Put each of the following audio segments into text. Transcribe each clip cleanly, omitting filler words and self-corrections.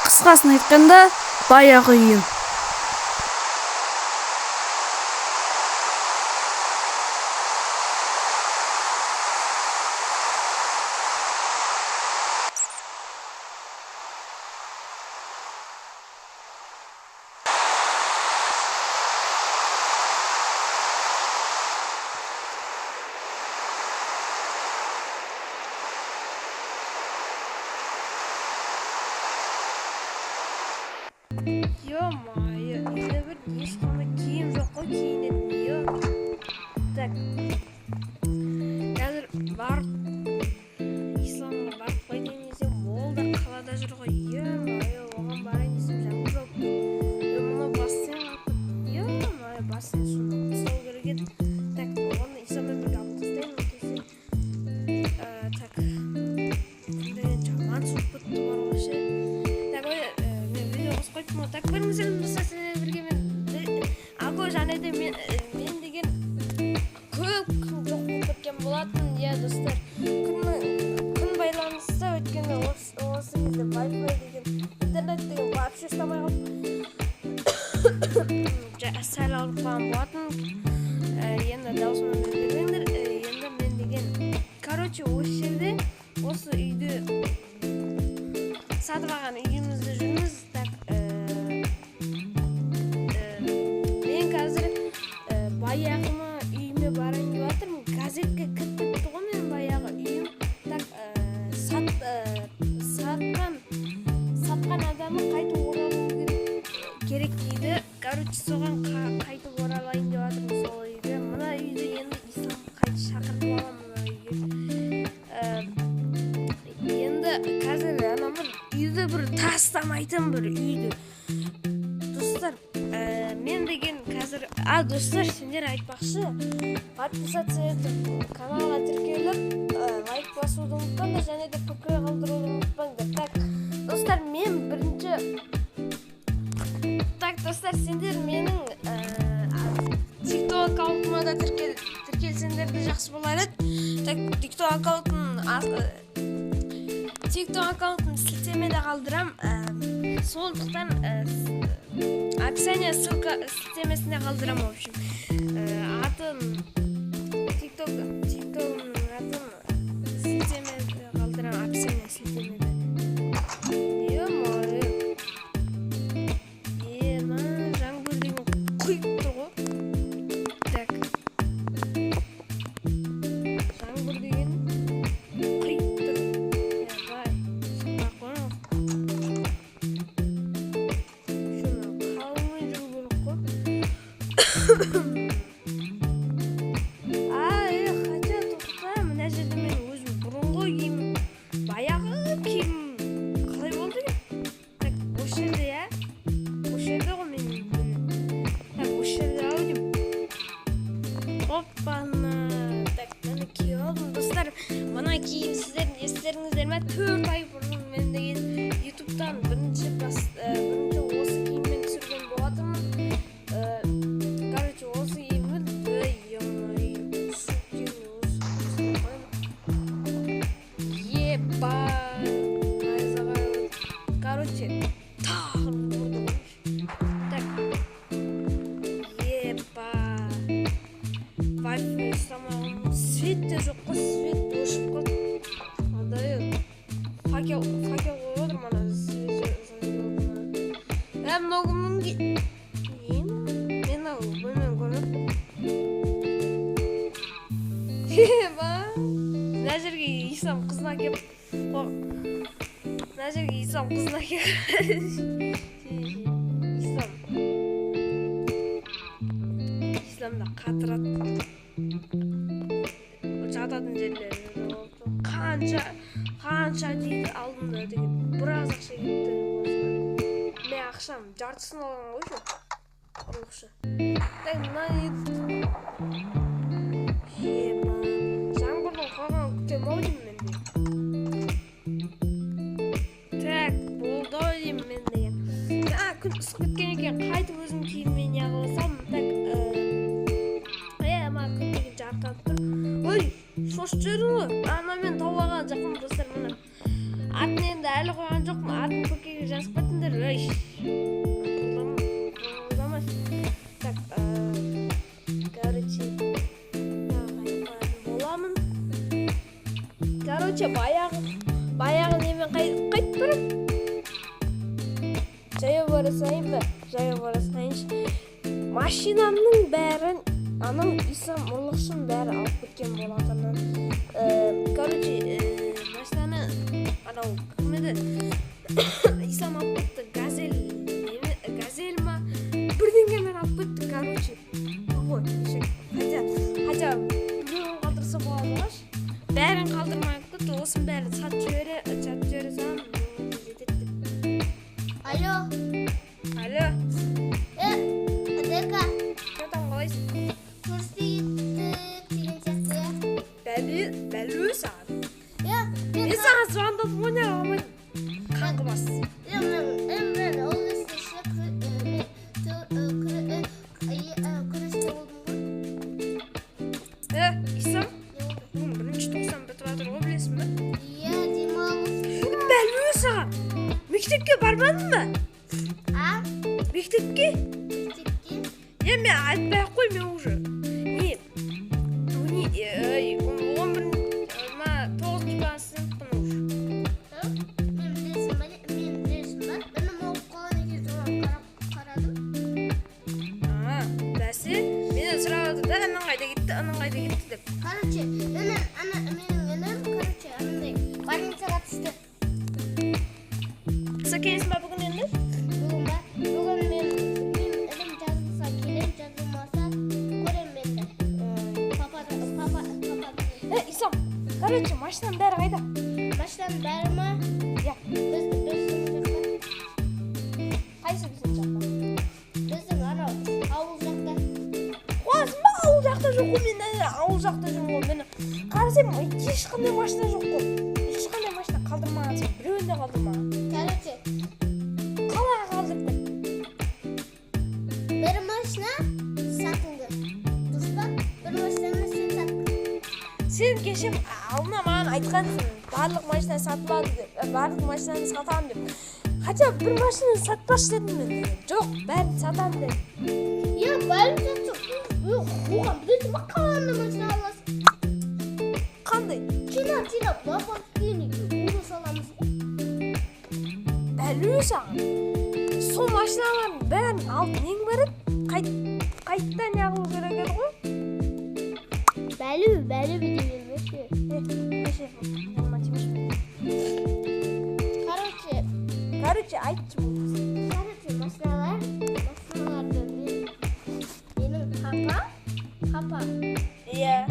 Қысқасын айтқанда, баяғы үйім. Ё-моё, үйде бір ешқандай киім жоқ қой киінетін. Ё. Так. Қазір барып Исламға барып қайтайын десем, ол да қалада жүр ғой. Ё-моё, оған барайын десем, жаңбыр жауып тұр. Мына бассейн қалып кетті. Ё-моё, бассейн суын алып тастау керек еді. Так, оны Исламмен бірге алып тастаймын ол кезде. Так. Күн жаман суып кетті бар ғой ше. Так, ой, мен видео қосып қойыппын ғой. Так, көріңіздер, достар, сіздермен бірге мен Аго және де мен деген көп күн жоқ болып кеткен болатын. Иә, достар, күн байланысты, өйткені осы кезде Wi-Fi деген, интернет деген вообще ұстамай қалып, сәл ауырып қалған болатын. Енді даусыма мән бермеңдер. Енді мен деген, короче, осы жерде, осы үйде сатып алған үйімізде жүрміз. Так, мен қазір баяғыма үйіме барайын деп жатырмын. Газетке кіріп кетті ғой менің баяғы үйім. Так, сатқан адамы қайтып оралу керек дейді. Короче, соған қайтып оралайын деп жатырмын сол үйге. Мына үйді енді Ислам қайтып шақыртып аламын мына үйге. Енді қазір ана бір үйді бір тастамайтын бір үйді. Достар, мен деген қазір, достар, сендер айтпақшы, подписаться етіп, каналға тіркеліп, лайк басуды ұмытпаңдар және де пікір қалдыруды ұмытпаңдар. Так, достар, мен бірінші. Так, достар, сендер менің TikTok аккаунтыма да тіркелсеңдер де жақсы болар еді. Так, TikTok аккаунтын сілтемеде қалдырам. Сондықтан описание ссылка сілтемесінде қалдырам, в общем. Атын TikTok'ымның атын сілтемеде қалдырам, описание сілтемеде. Ё-моё. Ема, жаңбыр деген құйып тұр ғой. Так. Жаңбыр деген құйып тұр. Давай, шықпай ақ қойыңыз. Шуны қалмай жүру керек қой. Хотя тоқта, мына жерде мен өзім бұрынғы киімім, баяғы киімім қалай болды екен? Так, осы жерде, иә? Осы жерде ғой менің бөлмем. Так, осы жерде ау деймін. Оппана. Так, міне киіп алдым, достар. Мына киім сіздердің естеріңізде ме? 4 ай бұрын мен деген YouTube'тан бірінші осы киіммен түсірген болатынмын. Короче, осы киімді, ё-моё, су осы қойдым. Еба, найзағай. Короче, тағы ұрды ғой. Так, еба. Wi-Fi ұстамаған, свет те жоқ қой, свет өшіп қалды. Андай факел қойып отырмын ана свет. Мынау кімнің не? Мен мынау бөлмені көрмеппін. Еба. Мына жерге Ислам қызын әкеп, мына жерге Ислам қызын әкеп. Ислам. Ислам да қатырады. Жататын жерлері қанша дейді алдында деген біраз ақша кетті. Мен ақшам жартысын алған ғой ше. Ұрлықшы. Так, мына ема. Жаңбырдың қалғанын күтемін ау деймін мен деген. Так, болды ау деймін мен деген. Күн ысып кеткен екен, қайтып өзім киіммен неғыла салдым. Так, мына күн деген жарқырап тұр. Ой, шошып жібердім ғой. Ана мен тауып алған жоқпын, достар, мына. Атын енді әлі қойған жоқпын, атын көкеге Жазып кетіңдер. Ей, қолдамашы. Так, короче, тағы айтып боламын. Короче, баяғы немен қайтып барамын? Жаяу бара салайын ба? Жаяу бара салайыншы. Машинамның бәрін анау Ислам ұрлықшының бәрі алып кеткен болатынын. Короче, машинаны анау кім еді, Ислам алып кетті. Газель, газель ма, бірдеңемен алып кетті, короче. Ой, хотя біреуін қалдырса болады ғой, бәрін қалдырмай алып кетті. Осының бәрін сатып жібере саламын, жетеді деп. Алло, Алло. Адека, Че там, қалайсың? Көріспей кеттік деген сияқты, иә? Бәле, бәле саған. Иә, мен Мен саған звондадым ғой, неге алмадың, қаңғыбас? Иә, мен ол кезде ше, мен күресте болдым ғой. Е, Ислам. Не болды? Бүгін бірінші тоқсан бітіп жатыр ғой, білесің ба? Иә, демалыс. Бәле саған, мектепке бармадың ба? А, Мектепке. мектепке? Е, мен айтпай ақ қой, мен уже не не 11 ма, тоғызыншы сыныппын уже. Ә? Мен білесің ба, мен білесің ба? Інім оқып қалған екен, соған қарап қарадым. А, бәсе, менен сұрап жатыр да, анаң қайда кетті, анаң қайда кетті деп. Короче, інім, ана менің інім, короче, анандай больницаға түсті. Сен келесің ба бүгін енді? Бүгін ба? Бүгін мен інім жазылса келем, жазылмаса көремін енді. Папа, папа, папа. Е, Ислам, короче, машинаның бәрі қайда? Машинаның бәрі ма? Иә. Біздің жақта. Қайсы біздің жақта? Біздің анау ауыл жақта. Қуасың ба? Ауыл жақта жоқ қой. Мен ана ауыл жақта жүрмін ғой. Мені қарасам, ешқандай машина жоқ қой, ешқандай машина қалдырмағансың, біреуін де қалдырмаған. Короче, Қалаға қалдырып кет. Бір машина сатылды. Дұрыс па? Бір машинаны сен саттың. Сен кеше алдына маған айтқансың, барлық машина сатылады деп, барлық машинаны сатамын деп. Хотя бір машина сатпашы дедім мен. Жоқ, бәрін сатамын дедім. Иә, бәрін сатсың. Оған білесің ба, қалғанда машина аласың. Қандай? Жинап, жинап, бабасын оны саламыз ғой. Бәле саған, сол машиналардың бәрін алып нең бар еді? Қайттан неғылу керек еді ғой. Бәлі, бәлі деген ше. Е, кеше жаман тимеші. Короче, Короче, айтшы бұл. Короче, машиналарды менің папа Иә.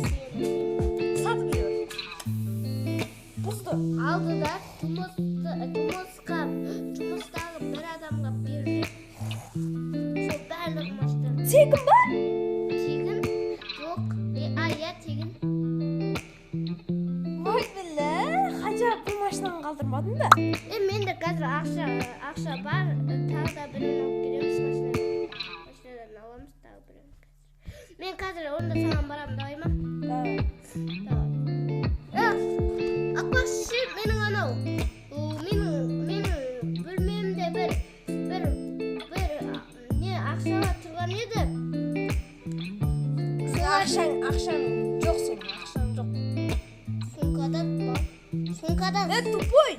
сені Сатып жібер, бұзды. Алды да жұмыстағы бір адамға берді. Сол барлық машина. Тегін ба? Тегін жоқ. А, иә, тегін. Ой, бля, хотя бір машинаны қалдырмадың ба? Е, менде қазір ақша бар, тағы да біреуін алып келеміз машинадан. Машинадан аламыз тағы біреуін қазір. Мен қазір онда саған барамын, давай ма? Давай. Давай. Ақпақшы, менің анау, о, менің бөлмемде бір не ақшалар тұрған еді. Солар Ақшаң жоқ, сенің ақшаң жоқ. Сумкада бар. Сумкада. Е, тупой,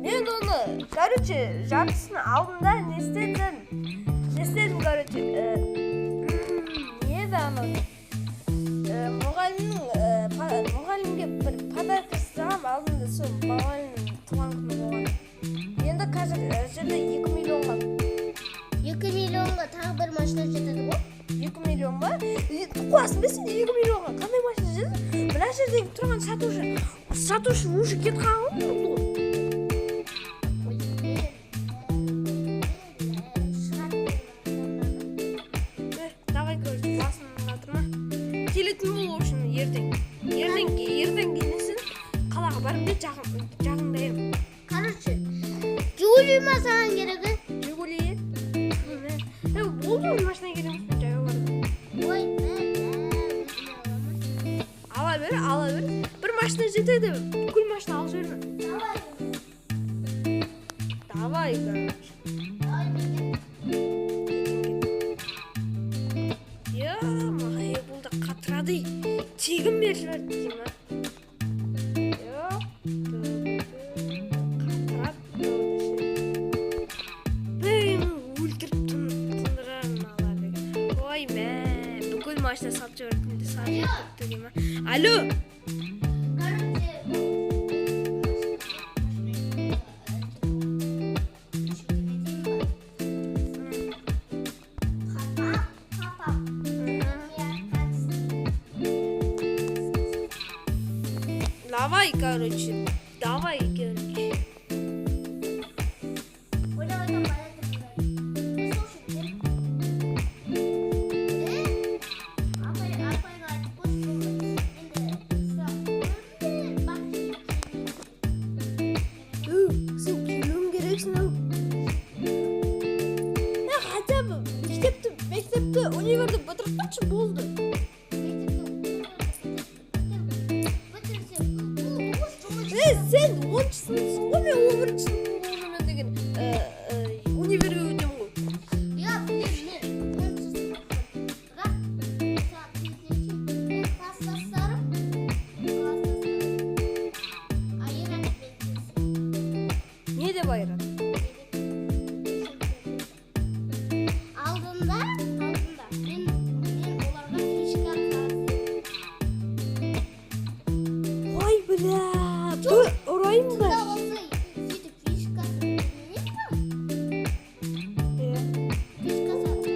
мен оны, короче, жартысын алдым да, не істедім, не істедім, короче, не еді анау, мұғалімнің мұғалімге бір подарок жасағанмын алдында, сол мұғалімнің туған күні болған. Енді қазір жерде 2 миллионға. 2 миллионға тағы бір машина жетеді ғой. 2 миллион ба? Қуасың ба сен? 2 миллионға қандай машина жетеді? Мына жердегі тұрған сатушы уже кетіп қалған ғой. Ой, шығарып. Э, давай, короче, басын қатырма, келетін бол. В общем, ертең келесің, қалаға барып бер, жақындаймын. Короче, Жигули ма саған керегі? Жигули. Е, болды ғой, машина керек емес, мен жаяу бардым. Ой, бә, өзіме аламын. Ала бер, ала бер, бір машина жетеді, бүкіл машина алып жіберме. Давай. Давай, короче. Давай мен. Е, бұл да қатырады. Тегін беріп жіберді дей ма? Қатырады. Бір өлтіріп тындырар мыналар деген. Ой, мә, бүкіл машина салып жіберді, салып жіберді дей ма? Алло! Короче, Давай, короче, давай, короче. Сен келуің керексің ау. Хотя бы мектепті, универді бітіріп қойшы, болды. Сен 10-шы сыныпсың ғой, мен 11-ші сыныппын ғой, мен деген универге өтемін ғой. Я білемін, мен 10-шы сыныппын. Бірақ саған керісінше, мен класстастарым айырады мен келсем. Не деп айырады? Алдында мен оларға фишка қарыз едім. Ой, бля, ұрайын ба? Туда болса, сөйтіп фишкасы бермей ма? Фишкасы.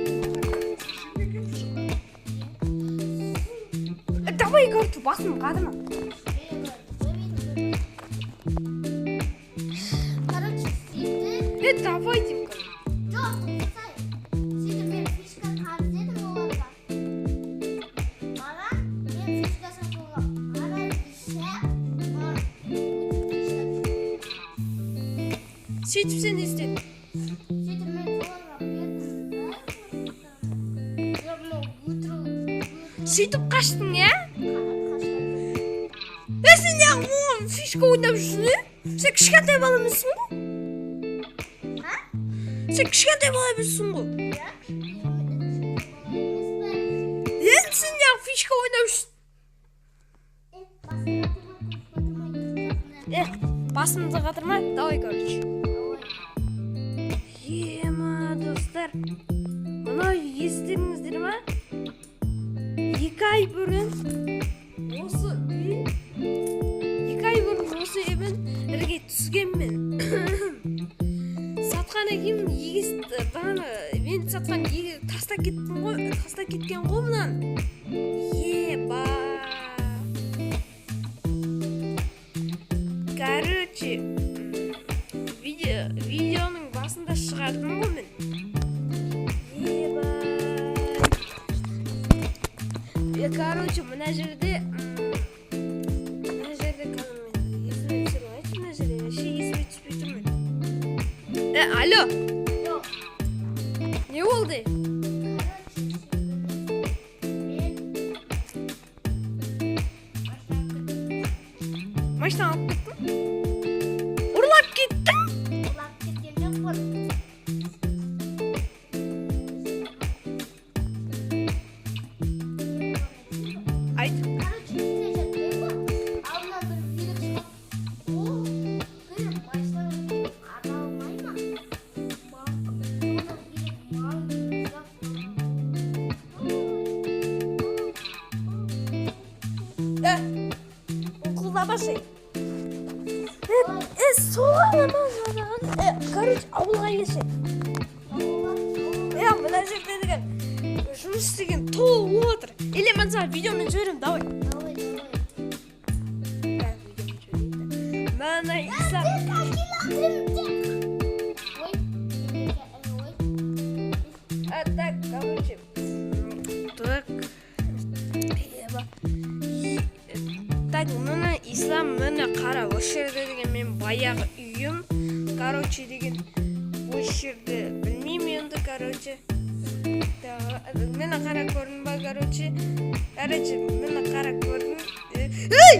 Давай, короче, басым қатырма. Короче, сөйтіп Давай деймін, короче. Жоқ, тоқтасай. Сөйтіп мен фишка қарыз едім оларға. Маған мен фишка сатып алғам. Ана ишак маған өтірік фишка берді. Сөйтіп сен не істедің? Сөйтіп мен соларға бердім да. Жоқ, мынау өтірік. Сөйтіп қаштың, иә? Қашқан. Сен неғып оған фишка ойнап жүрсің, е? Сен кішкентай бала емессің ғой? А? Сен кішкентай бала емессің ғой? Иә, кішкентай бала емеспін. Енді сен неғып фишка ойнап жүрсің? Басыңа тұрма, көз батырма, екі жақында. Басымды қатырма, давай, короче. Давай. Ема, достар, мынау естеріңіздер ма? 2 ай бұрын осы үй, 2 ай бұрын осы үймен ірге түскенмін. Сатқаннан кейін егіз, бағана мен сатқан егіз тастап кеттім ғой, тастап кеткен ғой мынаны. Еба. Короче, видеоның басында шығардым ғой мен. Еба. Короче, мына жерде, қазір мен есіме түсіріп алайыншы, мына жерде вообще есіме түспей тұр мен. Алло. Жоқ. Не болды? Короче, мен Машина алып кеттің? Ұрлап кеттің? Ұрлап кеткен жоқпын. Айт. Короче, келе жатпаймын ба? Алдынан бір үйрек шығады. Ол бір машинаға келіп ата алмай ма? Оны үйрек маңғыстап. Оқылдамашы. Соған аман соған. Короче, ауылға келші. Мына жерде деген жұмыс істеген толып отыр. Или мен саған видеомен жіберемін, давай. Давай, давай. Видеомен жіберейін. Мына Ислам. Ой, ой. Так, короче. Так. Так, мына Ислам, міне қара, осы жерде деген мен баяғы үйім. Короче, деген осы жерде білмеймін енді, короче. Міне қара, көрдің ба, короче. Короче, міне қара, көрдің. Ей!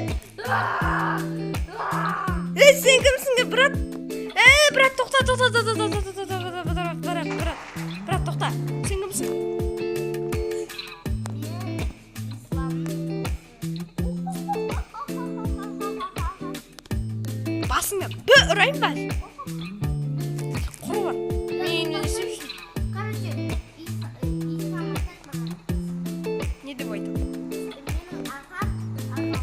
Ей, сен кімсің, брат? Брат, тоқта, тоқта, тоқта, тоқта, тоқта, тоқта, брат, брат, брат, брат, тоқта. Сен кімсің? Мен Исламның. Басыңа бір ұрайын ба? Құры бар. Мен не істеп жүрсің? Короче, Ислам айтады маған. Не деп айтады? Менің ағамды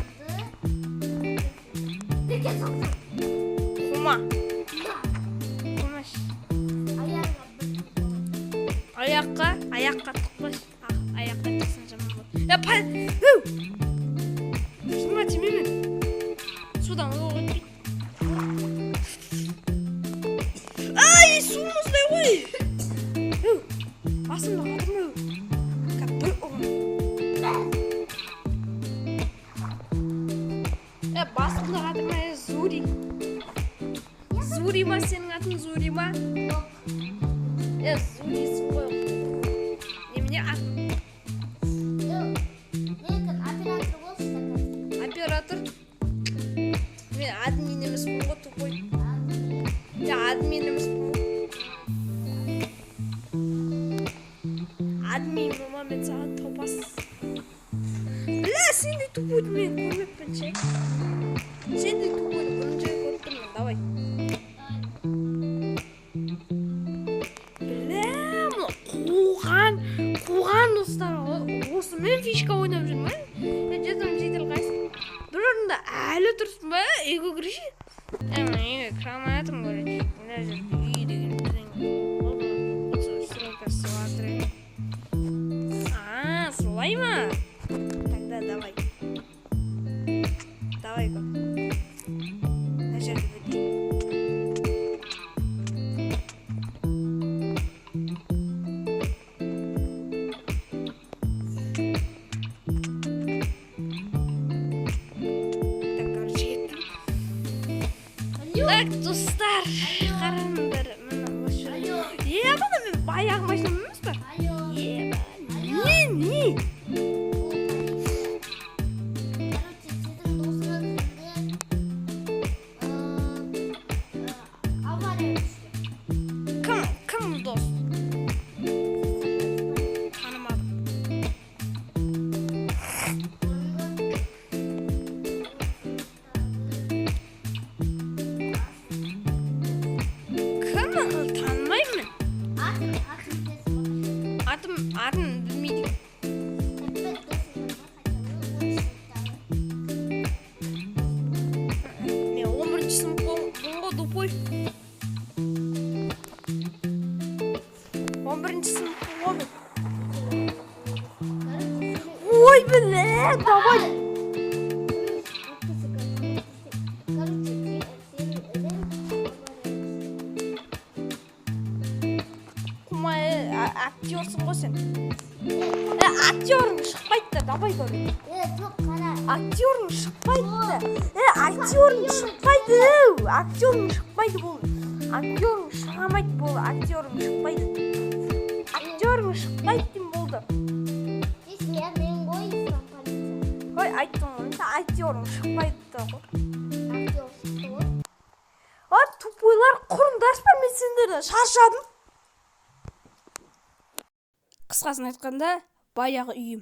бірге соқсын. Қума. Да. Қумаш. Аяғына бір соқсын. Аяққа тықпаш. Аяққа тықсаң жаман болады. Е, па, өу! Шыныма тимеймін. Судан оқ өтпейді. Ай, су мұздай ғой. Өу, басымды қатырма, өу. Кәп бір ұрын. Е, басымды қатырма, е, Зури. Зури ма сенің атың, Зури ма? Жоқ. Е, Зурисің ғой. Немене атың? Жоқ. Менікі оператор болшы тогда. Оператор. Мен админ емеспін ғой, тупой. Я админ емеспін ғой. Админ болма мен саған, топас. Бля, сендей тупойды мен көрмеппін ше. Сендей тупойды бірінші рет көріп тұрмын. Давай. Бля, мына қуған достар ғой. Осымен фишка ойнап жүр ма? Е, жетім, жедел қайсың? Бір орында әлі тұрсың ба? Үйге кірші. Е, мен үйге кіре алмай жатырмын, короче. Мына жерде үй деген бірдеңе. Осы стройка істеп жатыр едім. А, солай ма? Тогда давай. Давай, го. Мына жерді бітейін. Так, короче, кеттім. Алло. Так, достар, қараңдар, міне осы жерде. Алло. Е, мына мен баяғы машинам емес па? Алло. Е, Алло. не, не? Ол полиция. Короче, сіздің досыңыз енді авария түсті. Кім дос? Танымадым. Бұрынғы Кім ол, танымаймын. Атын білесіз ба? Атын білмейді. Тіпті досыңыз бар ма, хотя бы 10 сыныптағы? Мен 11 сыныппын ғой, тупой. 11 сыныппын ғой мен. Короче, сенің Ой, бля, давай. Короче, сенің інің авария түсті. Қумай, актерсың ғой сен. Е, актерің шықпайды да, давай, короче. Е, жоқ, қара. Актерің шықпайды да. Е, актерің шықпайды. Актерің шықпайды бұл. Актерің шығамайды бұл, актерің шықпайды. Актерің шықпайды деймін, болды. Мен мен ғой Ислам полиция. Ой, айттым ғой, сен актерің шықпайды да ғой. Актер шықты ғой. А, тупойлар, құрыңдаршы ба, мен сендерден шаршадым. Қысқасын айтқанда, баяғы үйім.